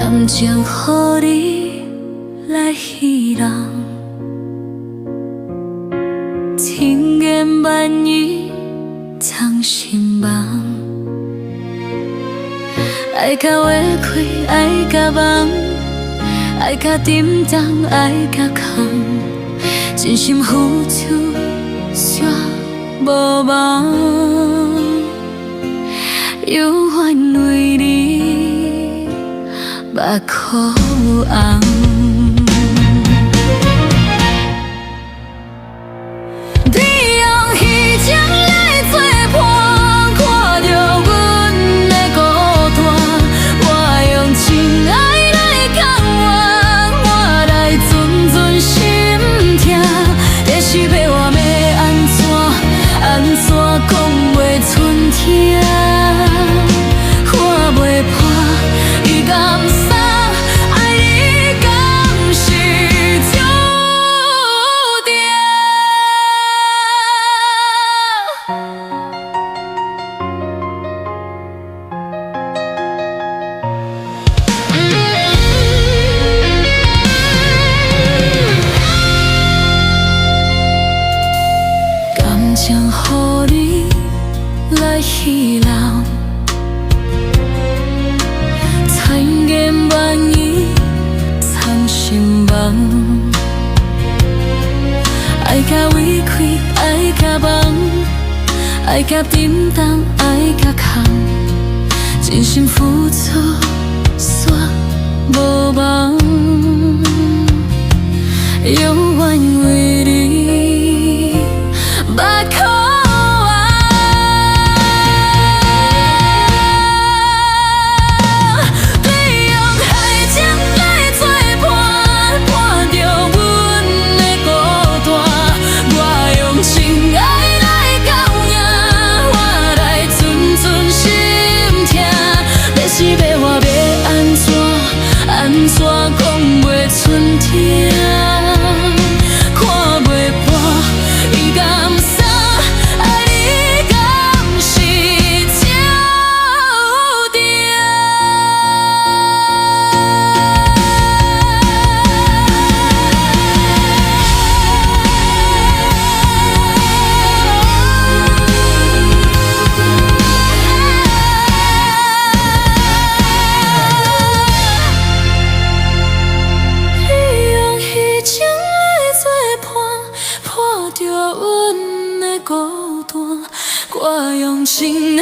感情予你來戲弄，千言萬語藏心房。愛甲話開，愛甲夢，愛甲沉重，愛甲空，真心付出煞無望，永遠為你目眶紅。你用彼情來做伴，看著阮的孤單，我用情愛來港灣，換來陣陣心疼。你是欲我欲按怎，按怎講袂剩疼，看袂破，伊敢送，愛你敢是注定。感情予你來戲弄，千言萬語藏心房。愛甲離開，愛甲夢，愛甲沉重，愛甲空，真心付出煞無望，永遠為你目眶紅。你用愛情來做伴，伴著阮的孤單，我用情愛來交贏，換來陣陣心疼。欲是欲活欲按怎，按怎講袂剩疼，看袂破，伊敢送，愛你敢是注定。你用彼情來做伴，伴著阮的孤單，我用情